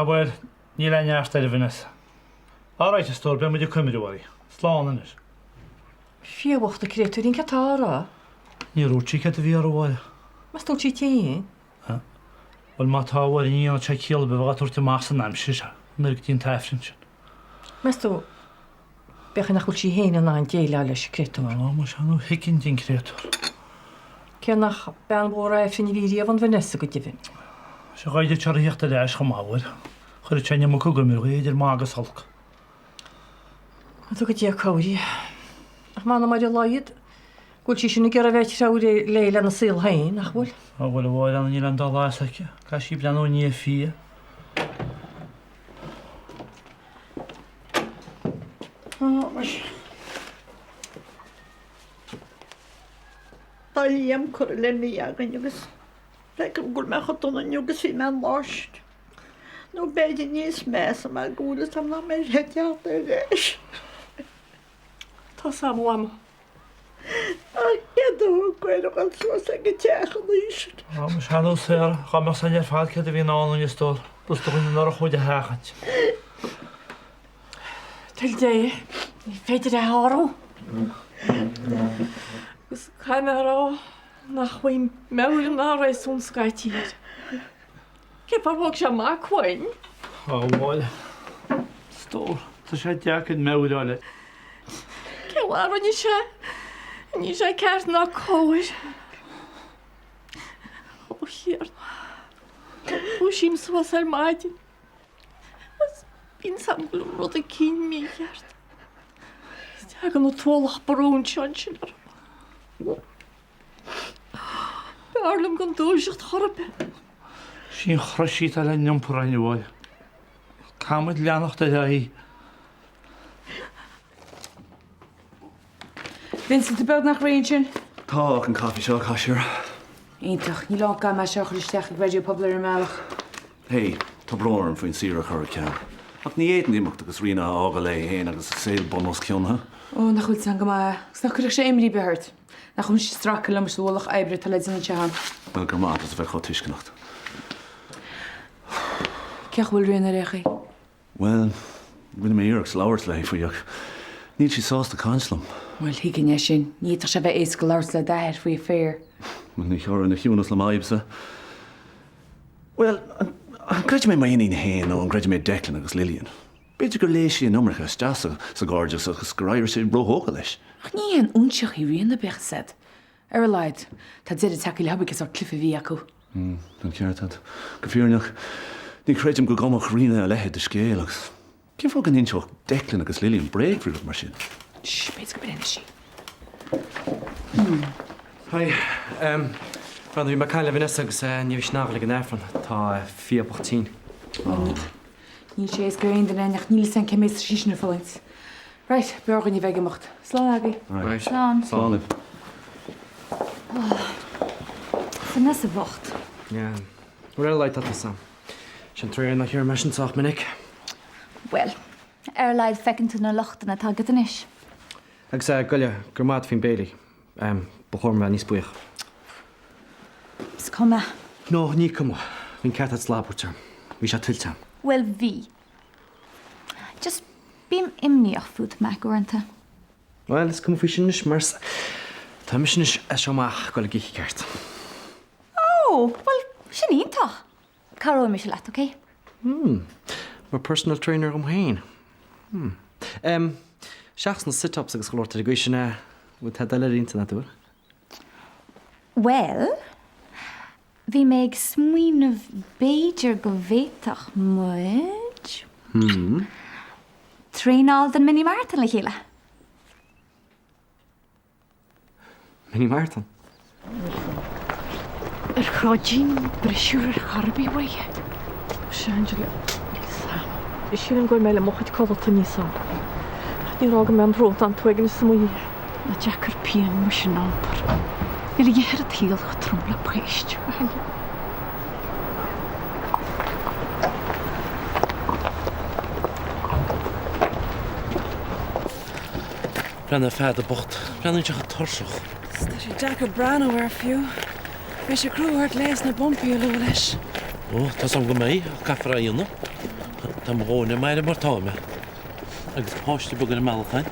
Ah bhuel, níl aon neart ar Vanessa. Alright a stór, beidh muid ag cuimhneamh uirthi. Slán anois. Fia bhocht an créatúirín céard tá á rá? Níor dhúirt sí céard a bhí á rá a Mháire. Meas tú an bhfuil sí tinn? Ah. Bhuel má tá a Mháire ní dhéanfadh sé ciall ar bith a bheith á tabhairt amach san aimsir seo, nuair go dtí an t-Aifreann sin. Meas tú, b'fhéidir nach bhfuil sí féin in ann déileáil leis an créatúr. Á, más ea nó thuigfinn di an créatúr. Cé nach bean mhór Aifrinn a bhí riamh an Vanessa go deimhin. Sea, ghoideadh sé uirthi theacht ar ais chomh maith, a Mháire. Chuirfeadh sé an iomarca goimire uirthi, idir mhaith agus olc. Go dtuga Dia cabhair di. Ach m'anam ar a laghad go bhfuil sí sin ag iarraidh a bheith ag treabhadh léi lena saol féin, nach bhfuil? Á bhuel, a Mháire, níl aon dul as aici. Caithfidh sí breathnú i ndiaidh a fia. Tá Liam curtha le mí againn agus feicim go bhfuil mé chomh dona inniu agus bhí mé an lá sin. Nó b'fhéidir níos measa mar go bhfuil fhios agam nach mbeidh sé ag teacht ar ais. Tá a fhios agam a Mhama. Ach céard a thug air a dhul suas ag an teach an oíche sin? Á, mo shean Sarah, dá mbeadh a fhios againn ar fad céard a bhí i ndán dúinn a stór, b'fhusa dúinn an urchóid a sheachaint. Toil Dé, ní féidir é a shárú. Agus caithfidh mé a rá nach bhfuil meabhair ná réasún scaití air. Cén fáth ar thóg sé a mac uainn? Á bhuel, stór, tá sé deacair meabhair a fháil air. Cén mhaith a rinne sé? Níl sé ceart ná cóir. Ó a Thiarna, dúisím suas ar maidin agus bíonn a fhios agam go bhfuil rud eicínt mícheart. Tagann an t-ualach bróin seo ansin orm. B'fhearr liom gan dúiseacht chor ar bith. Sí an chrois í atá le n-iompar againn a Mháire. Caithfidh muid leanacht ar aghaidh. Vincent, tá beagnach réidh ansin? Tá, ach an caife seo a chaith siar. Iontach. Níl ann gan mé seo a chur isteach ag Raidió Pobal ar an mbealach. Hey, tá brón orm faoin saoire a chur ar ceal. Ach ní fhéadfainn imeacht agus Ríona a fhágáil léi féin agus a saol bun os cionn. Ó, nach bhfuil san go maith. Agus nach gcuirfeadh sé imní ar bith ort. Nach bhfuil mise ag stracadh liom leis an ualach oibre atá le déanamh anseo agam. Bhuel, go raibh maith agat as a bheith chomh tuisceanach. Cén chaoi a bhfuil Ríona ar aon chaoi? Bhuel, rinne mé iarracht labhairt léi faoi ach níl sí sásta caint liom. Bhuel, thuigfinn é sin. Ní fhéadfadh sé a bheith éasca labhairt le d'athair faoi affair. Bhuel, ní chuirfinn a chiúnas le m'fhadhbsa. Bhuel, an gcreidfidh mé m'iníon féin nó an gcreidfidh mé Declan agus Lillian? B'fhéidir gur léigh sí an iomarca isteach sa gcairdeas agus gur éirigh sé róthógtha leis. Ach ní haon óinseach í Ríona, bíodh a fhios agat. Ar a laghad, tá deireadh tagtha le cibé sórt cluiche a bhí acu. Tá an ceart agat. Go fírinneach, ní chreidim go gcumfadh Ríona a leithéid de scéal agus cén fáth go n-inseodh Declan agus Lillian bréag faoi rud mar sin? Sh, b'fhéidir go b'in anois í. Hi. Bhí mé ag caint le Vanessa agus ní bheidh sí in ann a ghabháil ag an Aifreann. Tá Fia bocht tinn. Níl sé éasca ar aon duine ach níl fhios agam cé mhéad tá sí sin ag fulaingt. Right, b'fhearr dhúinn a bheith ag imeacht. Slán agaibh. Right. Slán. Slán libh. Vanessa bhocht. Yeah. Bhuel ar a laghad tá tusa ann. Sin tréith nach iarr mé sin sách minic. Bhuel, ar a laghad feiceann tú na lochtanna atá agat anois. Agus eh, Goile, go raibh maith agat faoin béilí. Ba chóir dom a bheith níos buíoch. Is cuma. No, ní cuma. Bhí an ceart agat slab a thabhairt orm. Bhí sé tuillte agam. Bhuel, bhí. Just, bím imníoch fút, Mac, uaireanta. Bhuel, is cuma faoi sin anois, mar tá mise anois as seo amach ag dul ag ithe ceart. Oh, bhuel, sin iontach! Cabhróidh mise leat, ok? Hmm, mar personal trainer dhom féin. Hmm. Em, seachas na sit-ups agus chuile shórt ar an gcaoi sin, eh, bhfuil tada eile ar intinn agat, an bhfuil? Bhuel, bhí mé ag smaoineamh b'fhéidir go bhféadfadh muid. Hmm. Traenáil don mini marathon le chéile. Mini marathon. Ar chreidfinn briseadh ar chor ar bith uaidh? Sea, Angela, níl 'fhios a'm. Sílim go bhfuil mé le mo chuid codlata níos ann. Ach ní raibh go mbeadh an rud an t-uaigneas amuigh. Nach deacair pian mar sin a iompar. Níl a dhath ar an tsaol chomh trom le péist, a thuilleadh. Breathnaigh ar Pheadar bocht. Breathnaíonn sé chomh tuirseach. Tá sé deacair breathnú air fiú. Beidh sé crua ort leigheas na bpumpaí a lua leis. Ó, tá's a'm go mbeidh, ach caithfear é a dhéanamh. Tá mo dhóthain ar m'aire mar tá mé. Agus páiste beag ar an mbealach a'inn.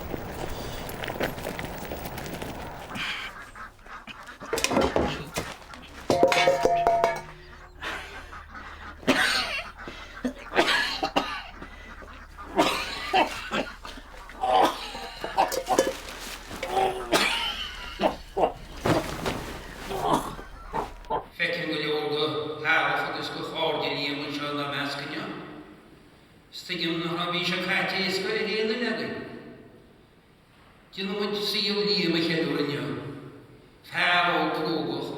Feicim go leor de theaghlach agus de chairde Liam anseo inár measc inniu. 'S tuigim nach raibh an mhí seo caite éasca ar aon duine againn. Déanann muid saol Liam a cheiliúradh inniu, fear óg crógach,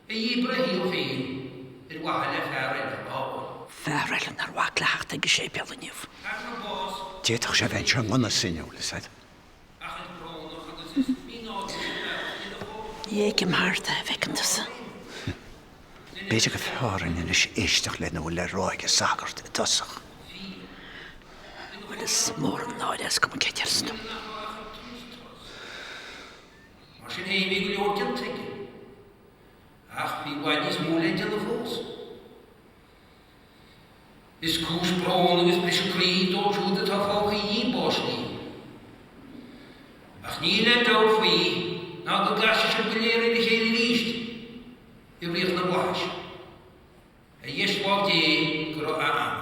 a dhíbir a shaol féin ar mhaithe le fear eile a shábháil. Fear eile nár bhac le theacht ag an séipéal inniu. D'fhéadfadh sé a bheith anseo i ngan fhios inniu, bhfuil fhios a'd. Ní fheicim thart é, an bhfeiceann tusa? B'fhéidir gur fearr dúinn anois éisteacht lena bhfuil le rá ag an sagart i dtosach. Bhuel, is mór an náire is cuma cé deir tú. Mar sin féin bhí go leor déanta aige. Ach bhí i bhfad níos mó le déanamh fós. Is cúis bróin agus briseadh croí dóibh siúd atá fágtha i ndiaidh báis Liam. Ach níl aon dabht faoi ná go gcasfaidh sibh go léir ar a chéile arís i Ríocht na bhFlaitheas. Ar dheis lámh Dé go raibh a anam.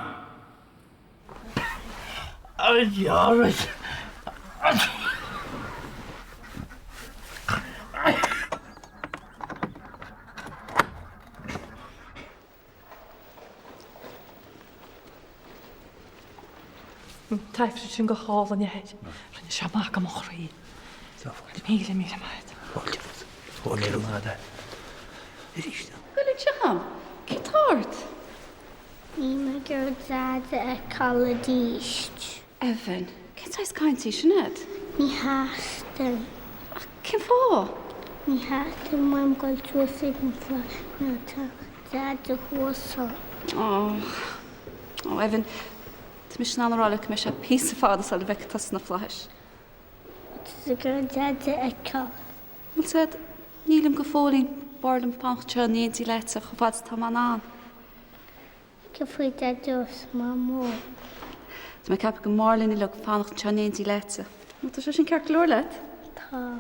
An t-aifreann sin go hálainn, a Athair. Rinne sé maith do mo chroí. 1000 míle maith agat. Fáilte romhat. Fáilte romhat. Arís. Goil anseo agam. Céard tá ort? Níl mé ag iarraidh Deaide a fheiceáil arís. Evan, cén saghas caint í sin agat? Ní theastaíonn. Ach cén fáth? Ní theastaíonn uaim dul suas ag an bhflaith nuair atá Deaide thuas ann. Ó, ó Evan, tá mise in ann a rá leat go mbeidh sé píosa fada sula bhfeicfidh tusa na flaithis. Tá tusa ag iarraidh Deaide a fheiceáil. Bhfuil 's agat, nílim go fóillín, b'fhearr liom fanacht anseo in éindí leatsa chomh fada is atá mé in ann. Cad faoi Dhaideo is Mamó? Tá mé ag ceapadh go mb'fhearr linn uilig fanacht anseo in éindí leatsa. An tá sé sin ceart go leor leat? Tá.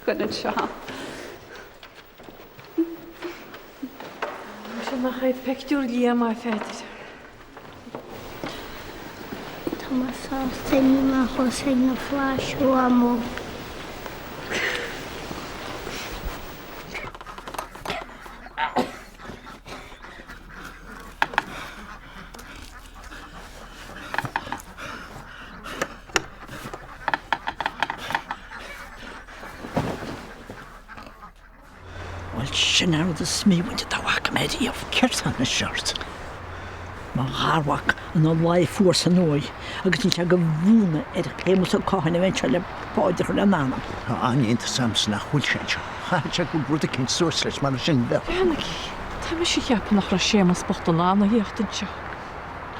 Goil anseo. Sin nach é pictiúr Liam a Pheadair. Tá mé sásta níl mé thuas ag na flaithis a Mhamó. Bhuel, sin an rud is mímhúinte dá bhfaca mé riamh. Céard tá anois ort? Mo gharmhac ina luí fuar san uaigh agus níl sé de mhúineadh ar Shéamus Ó Catháin a bheith anseo le paidreacha a chur lena anam. Tá an-iontas ormsa nach bhfuil sé anseo. Chaithfeadh sé go bhfuil rud eicínt suas leis mar sin bheadh. Breathnaigí, tá mise ag ceapadh nach raibh Séamus bocht in ann a theacht anseo.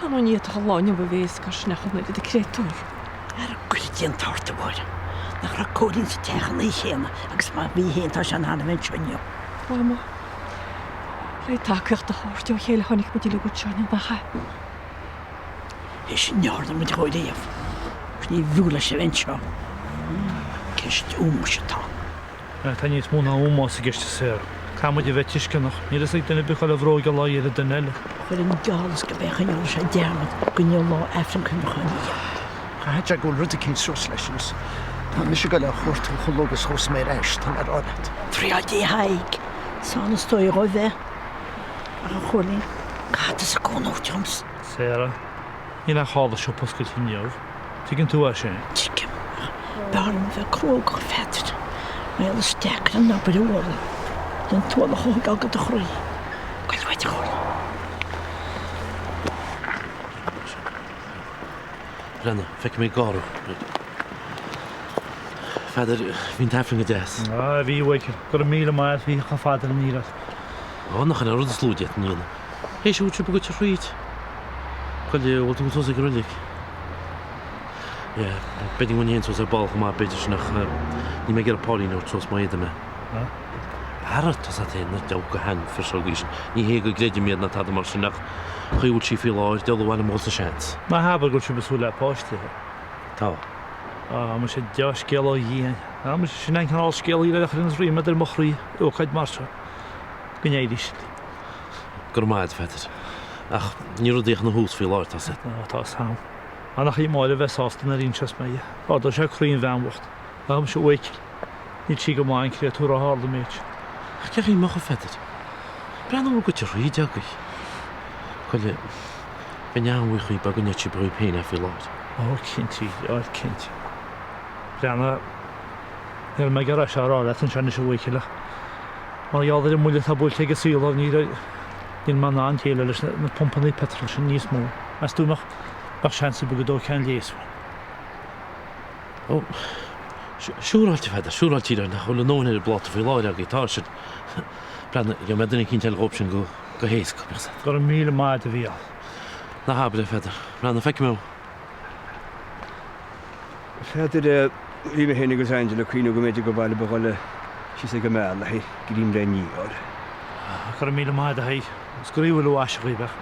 Ar ndóigh ní fhéadfadh an lá inniu a bheith éasca air sin ach an oiread, an créatúr. Ara gcuire Dia an tart, a Mháire, nach raibh Cóilín sa teach an oíche chéanna agus má bhí féin tá sé in ann a bheith anseo inniu. Mama, le tacaíocht a thabhairt dá chéile tháinig muid uilig anseo inniu, nach ea? Théis a ndearna muid dhó riamh, agus ní bhfiú leis a bheith anseo. Ceist ómóis atá ann. Tá níos mó ná ómós i gceist a Sarah. Caithfidh muid a bheith tuisceanach. Níl fhios ag duine ar bith cá bhfuil a bhróg an lá a dh'iarr an duine eile. Chuir an geall is go b'é a choinneoladh sé dearmad go inniu lá Aifreann Cuimhneacháin Liam. Caithfidh sé go bhfuil rud eicínt suas leis agus tá mise ag goil á chuartú chomh luath agus a ghabhfas mé ar ais, tá mé ag rá leat. Triáil Dé a Thaidhg, is ann is dóigh dhó bheith. Ach a Chóilín, caithfidh tusa cúnamh a thabhairt dhomsa. Sarah, Níl ach halla siopa oscailte inniu. Tuigeann tú é sin? Tuigim, ach b'fhearr liom a bheith cruógach, a Pheadair. Mar gheall is deacair an obair a mholadh. Le an t-ualach a thógáil de do chroí. Goil uait, a Chóilín. Breathnaigh, feicim ag gáire. Pheadair, bhí an t-aifreann go deas. Á, bhí, a Mhichael. Go raibh míle maith agat, bhí chomh fada le ní raibh. Ó, nach in é an rud is lú a d'fhéadfainn a dhéanamh. Théis a bhfuil trip agat thríd. Goile, bhfuil tú suas ag an reilig? Yeah, b'fhéidir go ngabhfainn féin suas ar ball chomh maith, b'fhéidir sin ach níl mé ag iarraidh Pauline a thabhairt suas má fhéadaim é. Ara, tá 's a't fhéin na deabhal go sheanfhir seo agaibh sin. Ní hé go gcreidim iad ná tada mar sin ach chaoi a bhfuil sí faoi láthair, diabhal a mhaith liom a dhul sa seans. Ná habair go bhfuil sibh ag súil le páiste? Tá. Á, muise, dea-scéala ó Dhia. Á, muise, sin an cineál scéalaí a chuireanns ríméad ar mo chroí, ócáid mar seo. Go n-éirí sibh. Go raibh maith agat, a Pheadair. Ach níl rudaí ach ina thús faoi láthair, tá 's a't. Á, tá 's a'm. Á, nach í Máire a bheidh sásta nuair a inseos mé di. Ardóidh sé croí an bhean bhocht. Á, muise, a Mhíchíl. Níl sí go maith, an créatúr ó tharla an méid sin. Ach cén chaoi a mbeadh, a Pheadair? Breathnaigh an bhfuil goite thríd agaibh. Chuile, bheinn an-bhuíoch dhaoib dá gcoinneodh sibh dhaoib féin é faoi láthair. Ó, cinnte, ó, cinnte. Breathnaigh, ní raibh mé ag iarraidh é seo a rá leat anseo anois a Mhíchíl ach mar gheall ar an mbuille atá buailte ag an saol orm ní raibh, níl mé in ann déileáil leis na pumpanna peitril sin níos mó. Meas tú an mbeadh seans ar bith go dtógfaí an léas uaim? Ó, siúráilte, a Pheadair, siúráilte, déarfainn nach bhfuil a ndóthain ar an bpláta faoi láthair agaibh, tá siad. Breathnaigh, gheobhaidh mé duine eicínt eile dhóibh sin go héasca, bíodh 's agat. Go raibh míle maith agat, a Mhícheáil. Ná habair é, a Pheadair. Breathnaigh, feicfidh mé thú. A Pheadair, bhí mé féin agus Angela ag cuimhniú go mb'fhéidir gur mhaith libh a dhul síos ag an mbeár le haghaidh grianghraf a fháil. Go raibh míle maith agat, a Thaidhg. Is go raibh uaibh a dhaoibh ach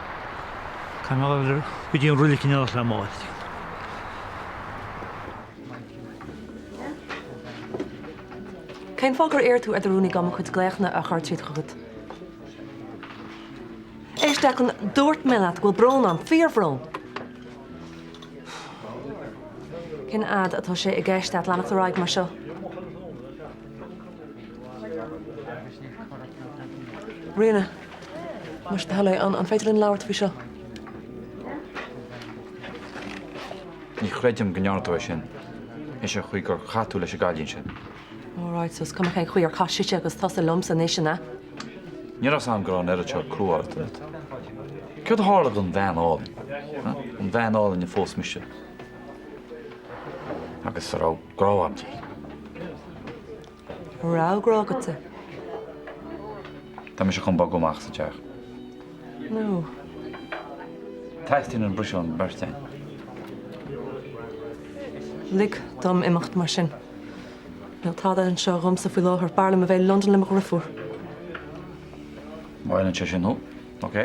caithfidh mé a dhul go dtí an roilig in éineacht le Máire. Cén fáth gur iarr tú ar do rúnaí gan mo chuid glaochanna a chur tríd chugat? Éist, Declan, dúirt mé leat go bhfuil brón orm, fíorbhrón! Cén fhad atá sé i gceist agat leanacht ar aghaidh mar seo? Ríona, más é do thoil é, an féidir linn labhairt faoi seo? Ní chreidim go ndearna tú é sin. Théis an chaoi gur chaith tú leis an gcailín sin. All right, so is cuma cén chaoi ar chaith sise agus tusa liomsa anois, an ea? Ní raibh 's a'm go raibh an oiread seo cruálacht ionat. Céard a tharla don bhean álainn? Huh? An bhean álainn a phós mise. Agus a raibh grá a'm di. An raibh grá agat di? Tá mise chun bogadh amach as an teach. No. Teastaíonn an briseadh ón mbeirt againn. Lig dom imeacht mar sin. Níl tada anseo dhomsa faoi láthair. B'fhearr liom a bheith i Londain le mo dhriofúr. Má fheileann sé sin thú. Ok.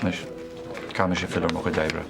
Anois, caithfidh mise filleadh ar mo chuid oibre.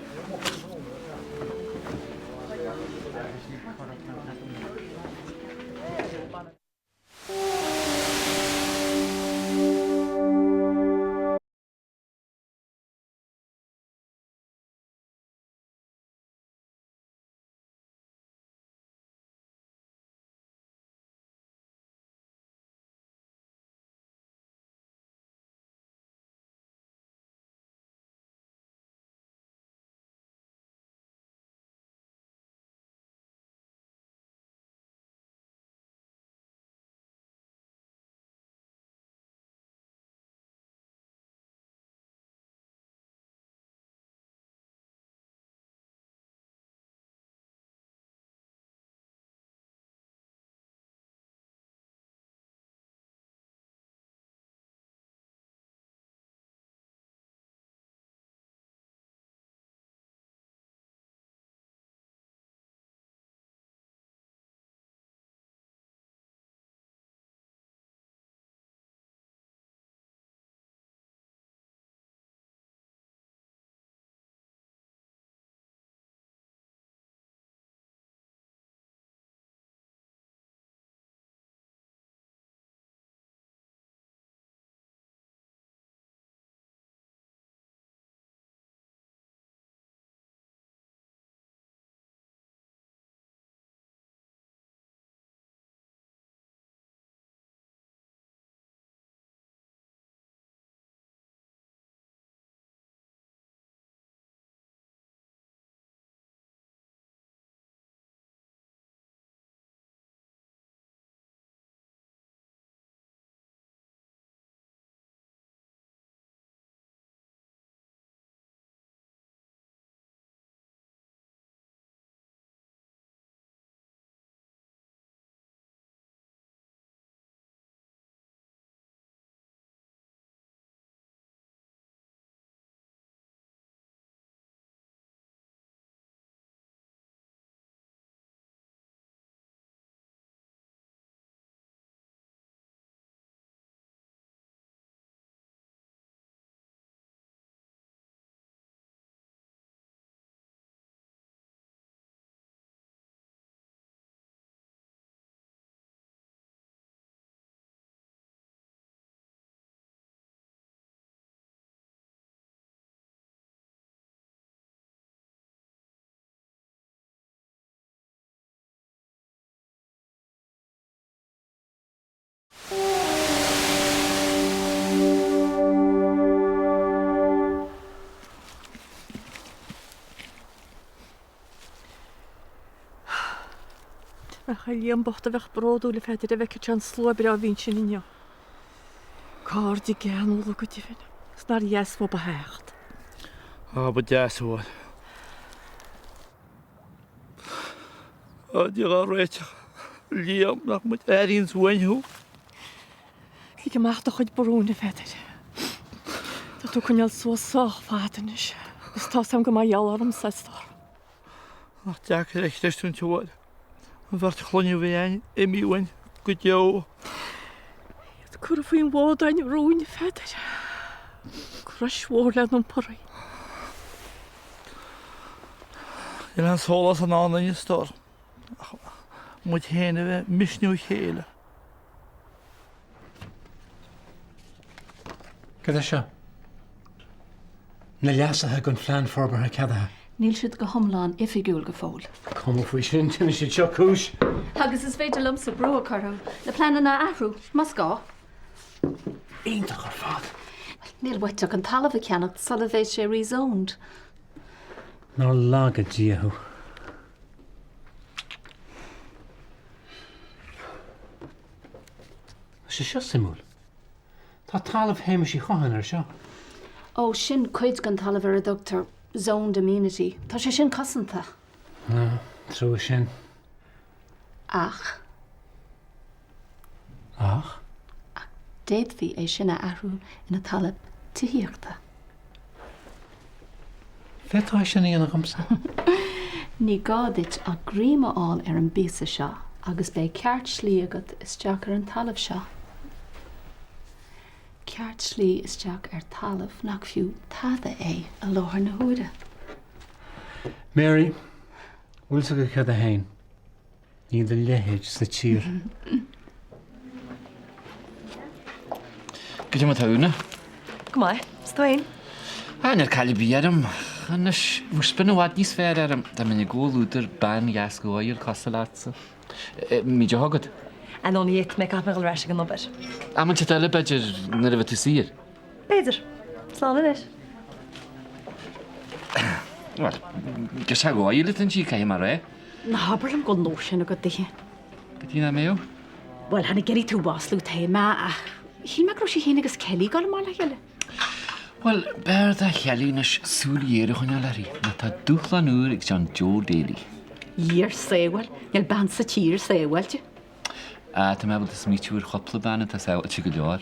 Nach é Liam bocht a bheadh bródúil, a Pheadair, dá bhfeicfeadh sé an slua breá a bhí ansin inniu. Cairde geanúla go deimhin, is nár dheas uathu a theacht. Á, ba deas uathu. Á, Dia dhár réiteach, Liam, nach muid a airíonns uainn thú. Lig amach do chuid bróin, a Pheadair. Tá tú ag coinneáil suas sách fada anois, agus tá's a'm gur mar gheall ormsa, a stór. Nach deacair a chreistiúint a Mháire, an bheirt chlainne a bhí a'inn imithe uainn go deo. Iad curtha faoin bhfód a'inn rúin, a Pheadair. Crois mhór le n-iompar í. Níl aon sólás i ndán dúinn, a stór, ach muid féin a bheith ag misniú a chéile. Cad é seo? Na leasuithe don phlean forbartha ceadaithe. Níl siad go hiomlán oifigiúil go fóill. Cuma faoi sin, déanfaidh siad seo cúis. Agus is féidir liomsa brú a chur orthu na pleananna a athrú, más gá. Iontach ar fad. Níl uait ach an talamh a cheannacht sula mbeidh sé rezoned. Nár laga Dia thú. Tá sé seo suimiúil. Tá talamh Shéamais Uí Chatháin ar seo. Ó, sin cuid den talamh ar a dtugtar zoned amenity. Tá sé sin cosanta. Á, trua sin. Ach. Ach? Ach d'fhéadfaí é sin a athrú ina talamh tithíochta. Bhféadfá é sin a dhéanamh dhomsa? Ní gá duit ach greim a fháil ar an bpíosa seo agus beidh ceart slí agat isteach ar an talamh seo. Ceart slí isteach ar talamh nach fiú tada é i láthair na huaire. Mary, bhfuil 's agat céard é féin? Níl do leithéid sa tír. Goidé mar tá Úna? Go maith. Is tú fhéin? Ah, níl caill ar bith orm. Anois, bheadh spion i bhfad níos fearr orm dá mbeinn i gcomhluadar bean dheas dhóighiúil cosúil leatsa. Mbeidh deoch agat? Ah no, ní fhéadfaidh mé, caithfidh mé dhul ar ais ag an obair. Am inteacht eile, b'fhéidir, nuair a bheidh tú saor. B'fhéidir. Slán anois. Bhuel, girseach dhóighiúil atá inti, caithfidh mé a rá. Ná habair liom go bhfuil nós sin agat daoithe. Cad chuige nach mbeadh? Bhuel, chan ag iarraidh tú a mhaslú atá mé ach shíl mé go raibh sí féin agus Kelly ag dul amach le chéile. Bhuel, b'fhearr do Chelly anois súil ghéar a choinneáil uirthi, nó tá dúshlán úr ag John Joe Daly. Dhia ár sábháil, níl bean sa tír sábháilte. Ah, tá mé ábalta smaoitiú ar chúpla bean atá sábháilte go leor.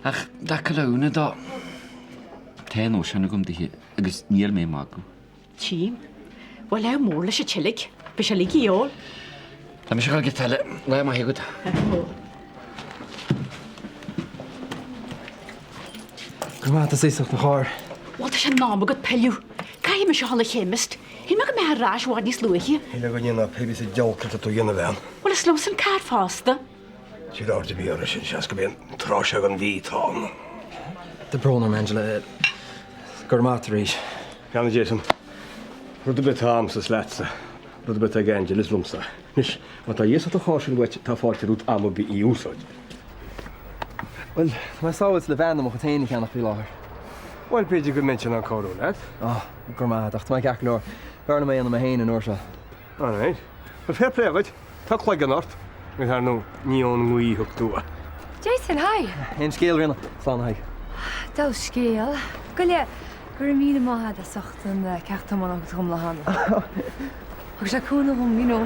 Ach i dtaca le Úna dó, tá an nós sin agam daoithe agus níl mé ag magadh. Tchím. Bhuel, ádh mór leis an tseilg. Beidh sé uilig a dhíobháil. Tá mise ag dul giota eile. Lá maith agat. Go raibh maith agat as ucht an charr. Bhuel, tá sé in am agat pilleadh. Caithfidh mise a dhul 'na chemist. Shíl mé go mbeifeá ar ais i bhfad níos luaithe. Shíl go ndéanfá pé bí sa diabhal céard atá tú a dhéanamh, a bhean. Bhuel, is liomsa an carr fosta. Níl aird ar bith orthu sin, seans gurb é an tráth seo den mhí atá ann. Tá brón orm, Angela. Go raibh maith agat arís. Bhuel, a Jason, rud ar bith atá a'msa is leatsa, rud ar bith atá ag Angela is liomsa. Anois, má tá iasacht an chairr sin uait, tá fáilte romhat am ar bith í a úsáid. Bhuel, tá mé sábháilte le veain de mo chuid féin a cheannach faoi láthair. Bhuel, b'fhéidir go mbeinnse in ann cabhrú leat. Á, go raibh maith agat, ach tá mé ceart go leor. B'fhearr liom é a dhéanamh mé féin an uair seo. Alright. Bhuel, fair play dhuit. Tá cloigeann ort. Agus ar ndóigh, ní ón ngaoth a thug tú é. Jason, hi! Cén scéal, Ríona? Slán, a Thaidhg. Dea-scéal. Gabh i leith, go raibh míle maith agat as ucht an ceacht tiomána a thug tú dhom lá cheana. Thug sé cúnamh dhom, you know,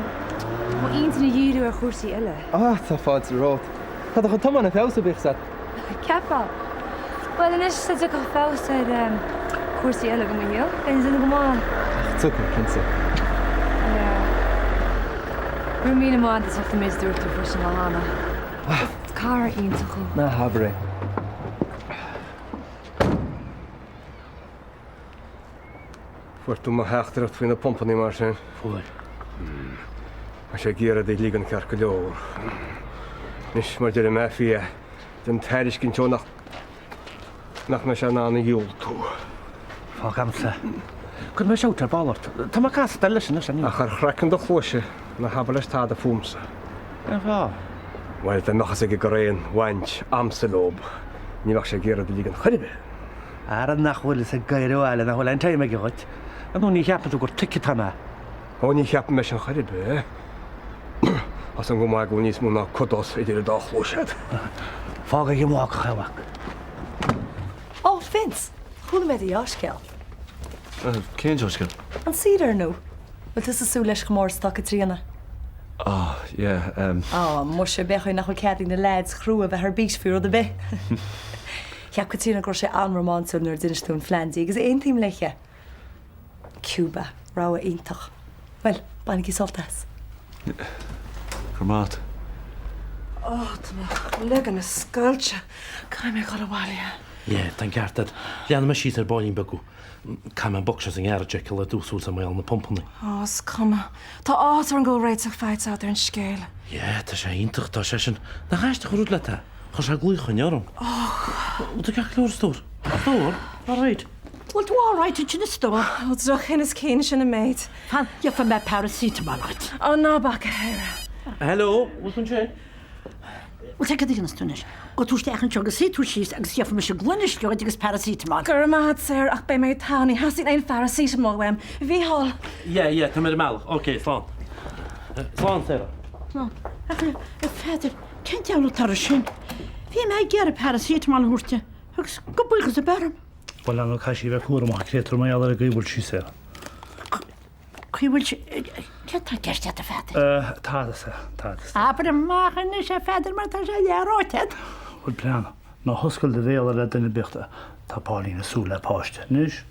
m'intinn a dhíriú ar chúrsaí eile. Ah, tá fáilte romhat. Tá do chuid tiomána ag feabhsú, bíodh 's agat. Ceapfá. Bhuel, anois dá dtiocfadh feabhas ar chúrsaí eile do mo shaol, bheinn ag déanamh go maith. Ach tiocfaidh, cinnte. Yeah. Go raibh míle maith agat as ucht an méid a dúirt tú freisin lá cheana. Is cara iontach thú. Ná habair é. Fuair tú mo theachtaireacht faoi na pumpanna mar sin? Fuair. Tá sé ag iarraidh iad a ligean ceart go leor. Anois, mar deir Mafia, déan tairiscint dó nach nach mbeidh sé in ann a dhiúltú. Fág a'msa. Cuirfidh mé shout ar ball ort. Tá mé casta leis anois anyway. Ach ar chraiceann do chluaise, ná habair leis tada fúmsa. Cén fáth? Bhuel, dá mbeadh fhios aige go raibh aon bhaint a'msa leob, ní bheadh sé ag iarraidh iad a ligean chor ar bith. Ara nach bhfuil fhios ag gáire abhaile nach bhfuil aon time aige dhuit. Ar ndóigh ní cheapann tú gur toic atá mé. Ó ní cheapaim é sin chor ar bith. Tá's agam go maith go bhfuil níos mó ná kudos idir an dá chluais agat. Fág ag an mBlácach é, a mhac. Ó, Vince, chuala mé do dheá-scéal. Cén deá-scéal? An saoire, ar ndóigh. Bhfuil tusa ag súil leis chomh mór is atá Caitríona? Ah, yeah, em. Á, muise, b'é nach bhfuil cead ag na leaids chrua bheith ar bís faoi rud ar bith. Cheap Caitríona go raibh sé an-rómánsúil nuair a d'inis tú an phlean di, agus aontaím léithe. Cuba, rogha iontach. Bhuel, bainigí sult as. Go raibh maith agat. Ó, tá mo chloigeann ag scoilteadh. Caithfidh mé dul abhaile. Yeah, tá an ceart agat. Leanfaidh mé síos ar baillín beag thú. Caithfidh mé an boc seo sa ngearradh a fheiceáil ar dtús suas ar mo na pumpanna. Ó, is cuma. Tá áthas orm go bhfuil réiteach faighte agat ar an scéal. Yeah, tá sé iontach, tá seisean. Nach aisteach an rud leat é? Chuir sé glaoch orm. Ó. Bhfuil tú ceart go leor, a stór? A stór? All right. Bhfuil tú all right ansin a stór? Ó, drochthinneas cinn sin an méid. Fan, gheobhaidh mé paracetamol dhuit. Ó, ná bac, a Shara. Hello, bhfuil tú ansin? Bhuel, tá cad a dhéanfas tú anois? Gabhfaidh tú isteach anseo agus suífidh tú síos agus gheobhaidh mise gloine uisce dhuit agus paracetamol. Go raibh maith agat, Sarah, ach beidh mé togha, ní theastaíonn aon pharacetamol uaim. A Mhícheáil! Yeah, yeah, tá mé ar an mbealach. Ok, slán. Slán, Sarah. Slán. Ach, a Pheadair, cén diabhal atá air sin? Bhí mé ag iarraidh paracetamol a thabhairt di agus gabh buíochas ar bith orm. Bhuel, ar ndóigh, caithfidh sí a bheith cúramach, an créatúr mar gheall ar an gcaoi a bhfuil sí, Sarah. Caoi a bhfuil sí, céard tá i gceist agat, a Pheadair? Tada, Sarah, tada. Abair amach anois, a Pheadair, mar tá sé leath-ráite agat. Bhuel, breathnaigh, ná hoscail do bhéal le duine ar bith, tá Pauline ag súil le páiste anois.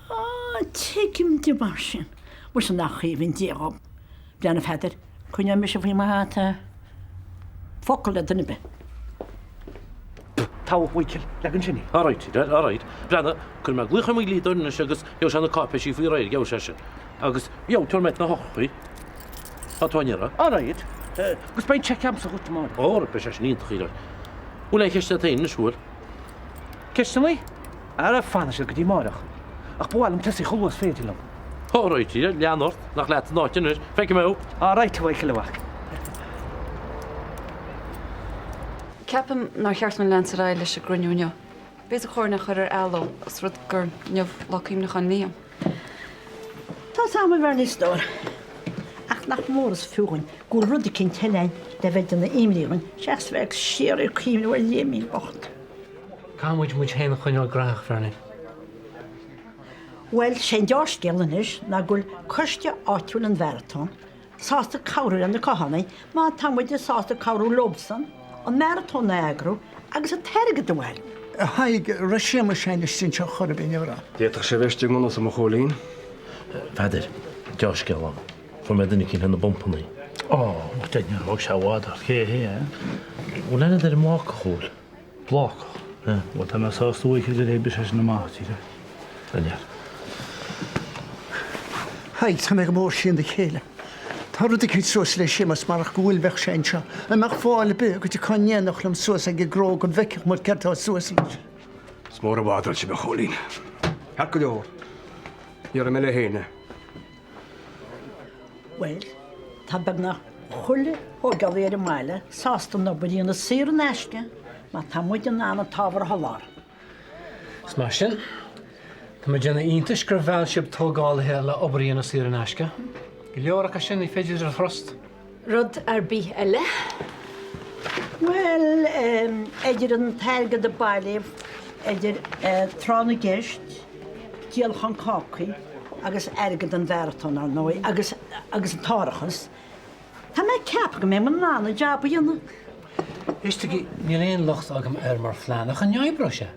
Á, tuigim di mar sin. Muise nach aoibhinn Dia dhom. Breathnaigh, a Pheadair, coinneoidh mise faoi mo hata focal le duine ar bith. Togha, a Mhichíl, leag ansin í. All right, Dad, all right. Breathnaigh, cuirfidh mé glaoch ar mo dhlíodóir anois agus gheobhaidh sé na cáipéisí faoi réir, gheobhaidh sé sin. Agus, gheobhaidh, tabharfaidh mé na heochracha. Tá tú á n-iarraidh. All right. Agus beidh an seic agamsa dhuit amárach. All right, beidh sé sin iontach, a Bhfuil aon cheist agat féin anois, bhfuil? Ceisteanna? Ara, fanfaidh siad go dtí amáireach. Ach ba mhaith liom tosaí chomh luath is féidir liom. All right, lean ort, nach leat an áit anois. Feicfidh mé thú. All right, a Mhichíl, a mhac. Ceapaim nár cheart dúinn leanúint ar aghaidh leis an gcruinniú inniu. B'fhéidir chóir dúinn é a chur ar athló, os rud gur inniu Lá Cuimhneacháin Liam. Tá's a'm a Bhernie a stór. Ach nach mór is fiú dhúinn go bhfuil rud eicínt eile a'inn le bheith ag déanamh imní dhúinn seachas bheith ag síoraí ag cuimhneamh ar Liaimín bocht. Caithfidh muid muid féin a choinneáil graitheach, Bhernie. Bhuel, sé an deá-scéal anois ná go bhfuil coiste áitiúil an mharatón sásta cabhrú le na Cathánaigh má tá muide sásta cabhrú leobsan an maratón a eagrú agus an t-airgead a bhailiú. A Thaidhg, raibh Séamus féin istigh anseo chor ar bith inniu, raibh? D'fhéadfadh sé a bheith istigh i ngan fhios dom, a Chóilín. Pheadair, deá-scéal ann. Fuair mé duine eicínt le na bpumpannaí. Ó, mo dhuine, thóg sé i bhfad ort, cé hé, eh? Bhfuil aithne agat ar an mBlácach, an bhfuil? Blácach, eh? Bhuel, tá mé sásta a Mhichíl gur oibrigh sé sin amach, díreach. An ea? Thaidhg, tá mé go mór trína chéile. Tá rud eicínt suas le Séamus marach go bhfuil bheadh sé anseo. An mbeadh fáil ar bith go dtiocfá in éineacht liom suas ag an gcró go bhfeicfeadh muid céard tá suas leis. Is mór an bhadal sibh, a Chóilín. Ceart go leor. Déarfaidh mé le héinne. Bhuel, tá beagnach chuile thógálaí ar an mbaile sásta an obair a dhéanamh saor in aisce má tá muid in ann an t-ábhar a sholáthar. Is mar sin, tá mé ag déanamh iontais gur mheall sibh tógálaithe le obair a dhéanamh saor in aisce. Go leor acu sin ní féidir iad a thrust. Rud ar bith eile? Bhuel, idir an t-airgead a bailíodh, idir tráth na gceist, díolachán cácaí agus airgead an mharatón, ar ndóigh, agus agus an t-árachas, tá mé ag ceapadh go mbeidh muid in ann an jab a dhéanamh. Éistigí, níl aon locht agam air mar phlean, ach an oibreoidh sé?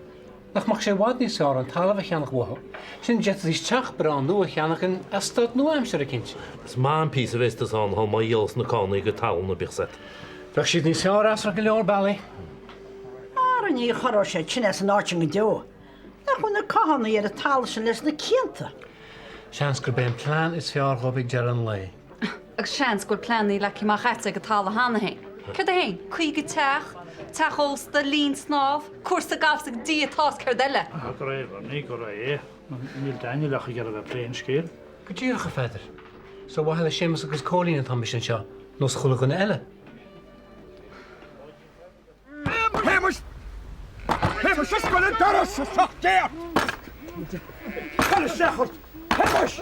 Nach mbeadh sé i bhfad níos fearr an talamh a cheannach uathu? Sin d'fhéadfaidís teach breá nua a cheannach in eastát nua-aimseartha eicínt. Is maith an píosa a bheas tusa ann má dhíolas na Cathánaigh a gcuid talún a bíodh 's agat. Bheadh siad níos fearr as ar go leor bealaí. Ara ní chorróidh sé tine as an áit sin go deo. Nach bhfuil na Cathánaigh ar an talamh sin leis na cianta? Seans gurb é an plean is fearr dhóibh ag deireadh an lae. Agus seans go bhfuil pleananna leagtha amach a'd ag an talamh cheana féin. Céard é féin? 50 teach, teach ósta, linn snámh, cúrsa gailf 's Dia atá 's céard eile? Ah, go raibh, ní go raibh. Níl Daniel ach ag iarraidh a bheith ag plé an scéil. Go díreach, a Pheadair. Is ar mhaithe le Séamus agus Cóilín atá mise anseo, nós chuile dhuine eile. Shéamais! Shéamais, oscail an doras, a soc géar! Cuir isteach ort! Shéamais!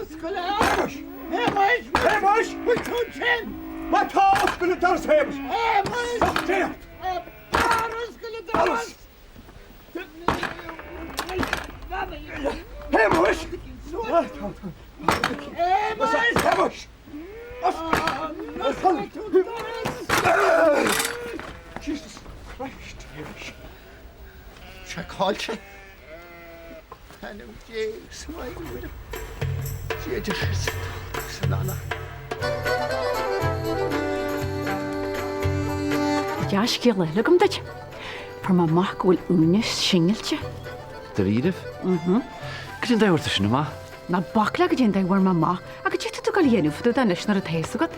Shéamais! Shéamais! Bhfuil tú ansin? Má tá, oscail an doras, Shéamais! Shéamais! Oscail an doras! Shéamais! Shéamais! Oscail an doras! Jesus Christ, Shéamais. Seiceáilte. Ainm Dé sa Mhaighdin Mhuire. Dia duit san anam. Tá dea-scéal eile agam duit. Fuair mé amach go bhfuil Úna singilte. Dáiríribh? Mhm. Goidé an dóigh a bhfuair tú sin amach? Ná bac le goidé an dóigh a bhfuair mé amach, ach goidé atá tú ag dul a dhéanamh fá dtaobh de anois nuair atá a fhios agat.